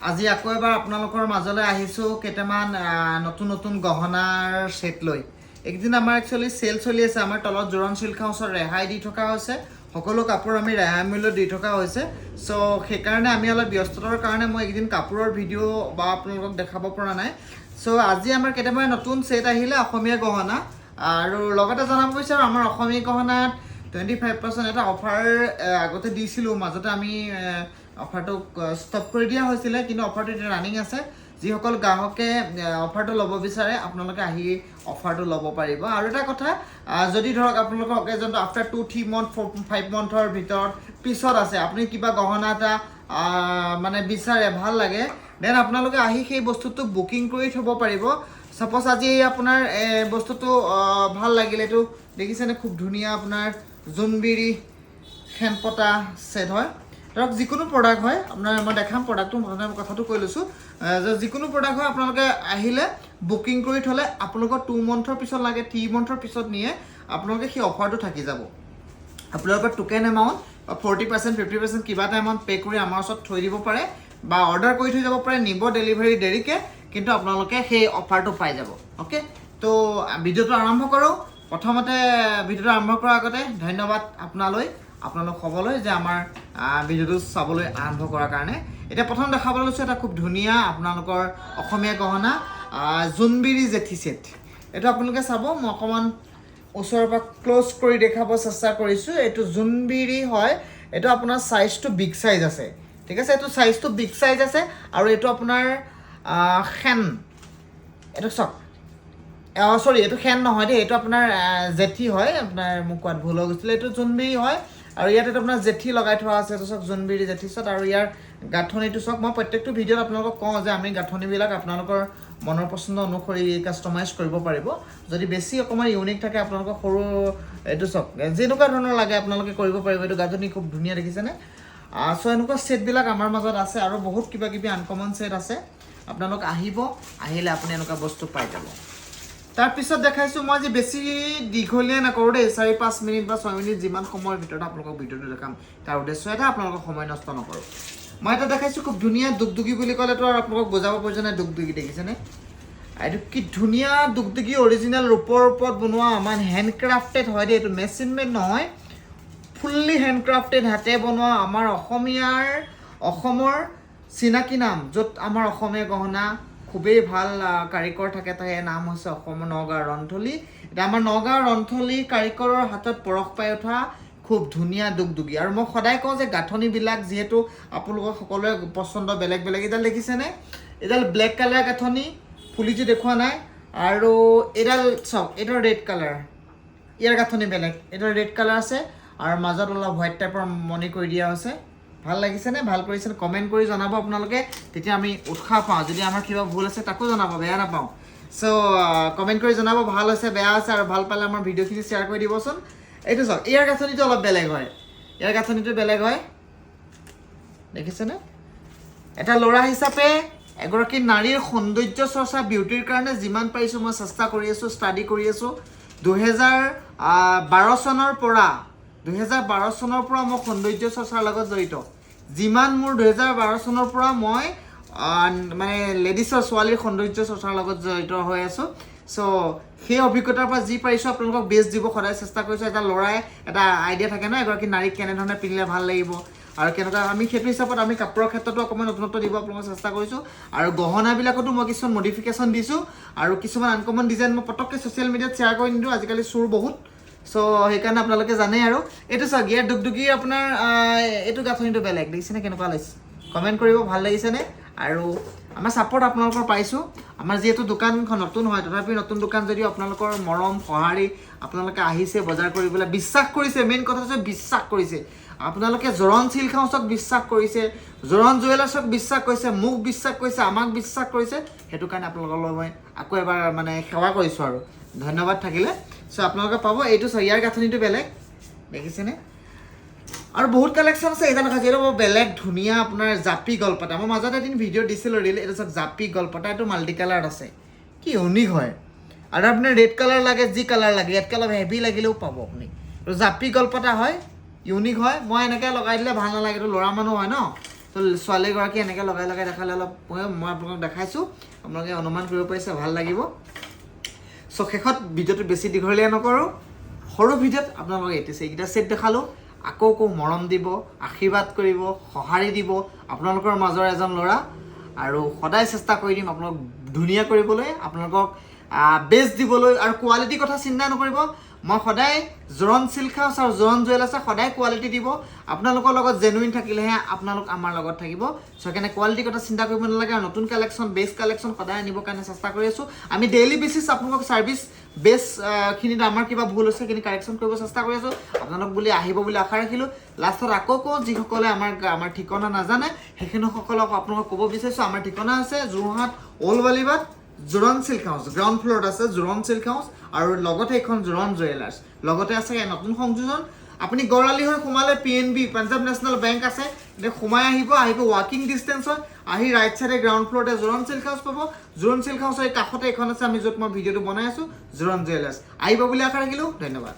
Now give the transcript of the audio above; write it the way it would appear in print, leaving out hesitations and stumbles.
আজি আকৌ এবাৰ আপোনালোকৰ মাজলৈ আহিছোঁ কেইটামান নতুন নতুন গহনাৰ ছেট লৈ। এইকেইদিন আমাৰ একচুৱেলি চেল চলি আছে। আমাৰ তলত জোৰণ চিল্ক হাউচত ৰেহাই দি থকা হৈছে। সকলো কাপোৰ আমি ৰেহাই মূল্যত দি থকা হৈছে। চ' সেইকাৰণে আমি অলপ ব্যস্ততাৰ কাৰণে মই এইকেইদিন কাপোৰৰ ভিডিঅ' বা আপোনালোকক দেখাব পৰা নাই। চ' আজি আমাৰ কেইটামান নতুন ছেট আহিলে অসমীয়া গহনা। আৰু লগতে জনাব বিচাৰোঁ, আমাৰ অসমীয়া গহনাত 25% এটা অফাৰ আগতে দিছিলোঁ। মাজতে আমি অফাৰটো ষ্টপ কৰি দিয়া হৈছিলে, কিন্তু অফাৰটো এতিয়া ৰানিং আছে। যিসকল গ্ৰাহকে অফাৰটো ল'ব বিচাৰে, আপোনালোকে আহি অফাৰটো ল'ব পাৰিব। আৰু এটা কথা, যদি ধৰক আপোনালোকৰ অকেজনটো আফটাৰ 2, 3 মন্থ, 4, 5 মন্থৰ ভিতৰত পিছত আছে, আপুনি কিবা গহনা এটা মানে বিচাৰে, ভাল লাগে, then আপোনালোকে আহি সেই বস্তুটো বুকিং কৰি থ'ব পাৰিব। ছাপ'জ আজি আপোনাৰ বস্তুটো ভাল লাগিলে, এইটো দেখিছেনে? খুব ধুনীয়া আপোনাৰ জোনবিৰি খেনপতা ছেট হয়। ধৰক যিকোনো প্ৰডাক্ট হয় আপোনাৰ, মই দেখাম প্ৰডাক্টটো, প্ৰথমে মই কথাটো কৈ লৈছোঁ যে যিকোনো প্ৰডাক্ট হয়, আপোনালোকে আহিলে বুকিং কৰি থ'লে আপোনালোকৰ 2 মন্থৰ পিছত লাগে, 3 মন্থৰ পিছত নিয়ে, আপোনালোকে সেই অফাৰটো থাকি যাব। আপোনালোকৰ টোকেন এমাউণ্ট বা 40%, 50% কিবা এটা এমাউণ্ট পে' কৰি আমাৰ ওচৰত থৈ দিব পাৰে বা অৰ্ডাৰ কৰি থৈ যাব পাৰে। নিব ডেলিভাৰী দেৰিকৈ, কিন্তু আপোনালোকে সেই অফাৰটো পাই যাব। অ'কে, তো ভিডিঅ'টো আৰম্ভ কৰোঁ। প্ৰথমতে ভিডিঅ'টো আৰম্ভ কৰাৰ আগতে ধন্যবাদ আপোনালৈ, আপোনালোক সকলোলৈ যে আমাৰ ভিডিঅ'টো চাবলৈ আৰম্ভ কৰাৰ কাৰণে। এতিয়া প্ৰথম দেখাবলৈ লৈছোঁ এটা খুব ধুনীয়া আপোনালোকৰ অসমীয়া গহনা, জোনবিৰি জেঠি ছেট। এইটো আপোনালোকে চাব, মই অকণমান ওচৰৰ পৰা ক্ল'জ কৰি দেখাব চেষ্টা কৰিছোঁ। এইটো জোনবিৰি হয়। এইটো আপোনাৰ চাইজটো বিগ চাইজ আছে, ঠিক আছে? এইটো চাইজটো বিগ চাইজ আছে আৰু এইটো আপোনাৰ খেন, এইটো চাওক। চৰি, এইটো খেন নহয় দেই, এইটো আপোনাৰ জেঠি হয়। আপোনাৰ মোক কোৱাত ভুল হৈ গৈছিলে। এইটো জোনবিৰি হয় আৰু ইয়াত এইটো আপোনাৰ জেঠি লগাই থোৱা আছে। এইটো চাওক, জোনবিৰি জেঠি চাওক আৰু ইয়াৰ গাঁথনিটো চাওক। মই প্ৰত্যেকটো ভিডিঅ'ত আপোনালোকক কওঁ যে আমি গাঁথনিবিলাক আপোনালোকৰ মনৰ পচন্দ অনুসৰি কাষ্টমাইজ কৰিব পাৰিব। যদি বেছি অকণমান ইউনিক থাকে আপোনালোকৰ সৰু, এইটো চাওক, যেনেকুৱা ধৰণৰ লাগে আপোনালোকে কৰিব পাৰিব। এইটো গাঁথনি খুব ধুনীয়া, দেখিছেনে? চ' এনেকুৱা ছেটবিলাক আমাৰ মাজত আছে আৰু বহুত কিবা কিবি আনকমন ছেট আছে। আপোনালোক আহিব, আহিলে আপুনি এনেকুৱা বস্তু পাই যাব। তাৰপিছত দেখাইছোঁ, মই আজি বেছি দীঘলীয়া নকৰোঁ দেই, 4-5 মিনিট বা 6 মিনিট যিমান সময়ৰ ভিতৰত আপোনালোকক ভিডিঅ'টো দেখাম। তাৰ উদ্দেশ্য এটা, আপোনালোকক সময় নষ্ট নকৰোঁ। মই এটা দেখাইছোঁ খুব ধুনীয়া দুগদুগী। বুলি ক'লেতো আৰু আপোনালোকক বুজাব প্ৰয়োজন নাই। দুগদুগী দেখিছেনে? এইটো কি ধুনীয়া দুগদুগী, অৰিজিনেল ৰূপৰ ওপৰত বনোৱা, আমাৰ হেণ্ডক্ৰাফ্টেড হয় দেই। এইটো মেচিন মেড নহয়, ফুল্লি হেণ্ডক্ৰাফ্টেড, হাতে বনোৱা। আমাৰ অসমীয়াৰ, অসমৰ চিনাকি নাম, য'ত আমাৰ অসমীয়া গহনা খুবেই ভাল কাৰিকৰ থাকে, তাৰ নাম হৈছে অসমৰ নগাঁৱৰ ৰন্থলী। এতিয়া আমাৰ নগাঁৱৰ ৰন্থলী কাৰিকৰৰ হাতত পৰশ পাই উঠা খুব ধুনীয়া দুগদুগী। আৰু মই সদায় কওঁ যে গাঁথনিবিলাক যিহেতু আপোনালোকৰ সকলোৰে পচন্দ বেলেগ বেলেগ। এইডাল দেখিছেনে? এইডাল ব্লেক কালাৰ গাঁথনি, ফুলিটো দেখুওৱা নাই। আৰু এইডাল চাওক, এইডাল ৰেড কালাৰ, ইয়াৰ গাঁথনি বেলেগ। এইডাল ৰেড কালাৰ আছে আৰু মাজত অলপ হোৱাইট টাইপৰ মণি কৰি দিয়া হৈছে। ভাল লাগিছেনে? ভাল কৰিছেনে? কমেণ্ট কৰি জনাব আপোনালোকে, তেতিয়া আমি উৎসাহ পাওঁ। যদি আমাৰ কিবা ভুল আছে তাকো জনাব, বেয়া নাপাওঁ। চ' কমেণ্ট কৰি জনাব ভাল হৈছে, বেয়া হৈছে। আৰু ভাল পালে আমাৰ ভিডিঅ'খিনি শ্বেয়াৰ কৰি দিবচোন। এইটো চাওক, ইয়াৰ গাঁথনিটো অলপ বেলেগ হয়, ইয়াৰ গাঁথনিটো বেলেগ হয়, দেখিছেনে? এটা ল'ৰা হিচাপে এগৰাকী নাৰীৰ সৌন্দৰ্য চৰ্চা, বিউটিৰ কাৰণে যিমান পাৰিছোঁ মই চেষ্টা কৰি আছোঁ, ষ্টাডি কৰি আছোঁ। 2012 চনৰ পৰা মই সৌন্দৰ্য চৰ্চাৰ লগত জড়িত। যিমান মোৰ 2012 চনৰ পৰা মই মানে লেডিছৰ, ছোৱালীৰ সৌন্দৰ্য চৰ্চাৰ লগত জড়িত হৈ আছোঁ। চ' সেই অভিজ্ঞতাৰ পৰা যি পাৰিছোঁ আপোনালোকক বেষ্ট দিব সদায় চেষ্টা কৰিছোঁ। এটা ল'ৰাই এটা আইডিয়া থাকে ন, এগৰাকী নাৰীক কেনেধৰণে পিন্ধিলে ভাল লাগিব আৰু কেনেকুৱা, আমি সেইটো হিচাপত আমি কাপোৰৰ ক্ষেত্ৰতো অকণমান নতুনত্ব দিব আপোনালোকক চেষ্টা কৰিছোঁ। আৰু গহনাবিলাকতো মই কিছুমান মডিফিকেশ্যন দিছোঁ আৰু কিছুমান আনকমন ডিজাইন মই পটককৈ ছ'চিয়েল মিডিয়াত শ্বেয়াৰ কৰি নিদিওঁ, আজিকালি চোৰ বহুত। চ' সেইকাৰণে আপোনালোকে জানে। আৰু এইটো চাওক, ইয়াৰ দুগদুগী আপোনাৰ এইটো গাঁথনিটো বেলেগ, দেখিছেনে? কেনেকুৱা লাগিছে কমেণ্ট কৰিব, ভাল লাগিছেনে? আৰু আমাৰ ছাপৰ্ট আপোনালোকৰ পাইছোঁ। আমাৰ যিহেতু দোকানখন নতুন হয়, তথাপি নতুন দোকান যদিও আপোনালোকৰ মৰম সঁহাৰি, আপোনালোকে আহিছে বজাৰ কৰিবলৈ, বিশ্বাস কৰিছে। মেইন কথা হৈছে বিশ্বাস কৰিছে আপোনালোকে। জোৰণ চিল্ক হাউচক বিশ্বাস কৰিছে, জোৰণ জুৱেলাৰ্ছক বিশ্বাস কৰিছে, মোক বিশ্বাস কৰিছে, আমাক বিশ্বাস কৰিছে। সেইটো কাৰণে আপোনালোকলৈ মই আকৌ এবাৰ মানে সেৱা কৰিছোঁ আৰু ধন্যবাদ থাকিলে। চ' আপোনালোকে পাব। এইটো চাওক, ইয়াৰ গাঁথনিটো বেলেগ, দেখিছেনে? আৰু বহুত কালেকশ্যন আছে। এইডাল দেখাইছোঁ, এইটো বৰ বেলেগ ধুনীয়া আপোনাৰ জাপি গলপতা। মই মাজতে এদিন ভিডিঅ' দিছিলোঁ ৰিল। এইটো চাওক, জাপি গলপতা, এইটো মাল্টি কালাৰত আছে, কি ইউনিক হয়। আৰু আপোনাৰ ৰেড কালাৰ লাগে, যি কালাৰ লাগে, ইয়াতকৈ অলপ হেভি লাগিলেও পাব আপুনি। এইটো জাপি গলপতা হয়, ইউনিক হয়। মই এনেকৈ লগাই দিলে ভাল নালাগে, এইটো ল'ৰা মানুহ হয় ন। তো ছোৱালীগৰাকী এনেকৈ লগাই লগাই দেখালে অলপ মই আপোনালোকক দেখাইছোঁ, আপোনালোকে অনুমান কৰিব পাৰিছে, ভাল লাগিব। চ' শেষত ভিডিঅ'টো বেছি দীঘলীয়া নকৰোঁ, সৰু ভিডিঅ'ত আপোনালোকক এইটো এইকেইটা ছেট দেখালোঁ। আকৌ কওঁ, মৰম দিব, আশীৰ্বাদ কৰিব, সঁহাৰি দিব। আপোনালোকৰ মাজৰ এজন ল'ৰা আৰু সদায় চেষ্টা কৰি দিম আপোনালোকক ধুনীয়া কৰিবলৈ, আপোনালোকক বেষ্ট দিবলৈ। আৰু কোৱালিটিৰ কথা চিন্তা নকৰিব, মই সদায় জোৰণ চিল্ক হাউচ আৰু জোৰণ জুৱেলাৰ্ছে সদায় কোৱালিটি দিব। আপোনালোকৰ লগত জেনুইন থাকিলেহে আপোনালোক আমাৰ লগত থাকিব। চ' সেইকাৰণে কোৱালিটিৰ কথা চিন্তা কৰিব নালাগে। আৰু নতুন কালেকশ্যন, বেষ্ট কালেকশ্যন সদায় আনিবৰ কাৰণে চেষ্টা কৰি আছোঁ। আমি ডেইলি বেচিছ আপোনালোকক ছাৰ্ভিচ বেষ্টখিনিত আমাৰ কিবা ভুল হৈছে, সেইখিনি কাৰেকশ্যন কৰিব চেষ্টা কৰি আছোঁ। আপোনালোক বুলি আহিব বুলি আশা ৰাখিলোঁ। লাষ্টত আকৌ কওঁ, যিসকলে আমাৰ ঠিকনা নাজানে, সেইখিনিসকলক আপোনালোকক ক'ব বিচাৰিছোঁ, আমাৰ ঠিকনা আছে Jorhat old Balibat, Joron silk house, ground ফ্ল'ৰত আছে জোৰণ চিল্ক হাউচ আৰু লগতে এইখন জোৰণ জুৱেলাৰ্ছ। লগতে আছে নতুন সংযোজন। আপুনি গড়আলি হৈ সোমালে পিএনবি, পাঞ্জাৱ নেশ্যনেল বেংক আছে, এতিয়া সোমাই আহিব, আহিব ৱাকিং ডিষ্টেঞ্চ হয়। আহি ৰাইট চাইডে গ্ৰাউণ্ড ফ্ল'ৰতে জোৰণ চিল্ক হাউচ পাব। জোৰণ চিল্ক হাউচৰ এই কাষতে এইখন আছে, আমি য'ত মই ভিডিঅ'টো বনাই আছোঁ, জোৰণ জুৱেলাৰ্ছ। আহিব বুলি আশা ৰাখিলোঁ, ধন্যবাদ।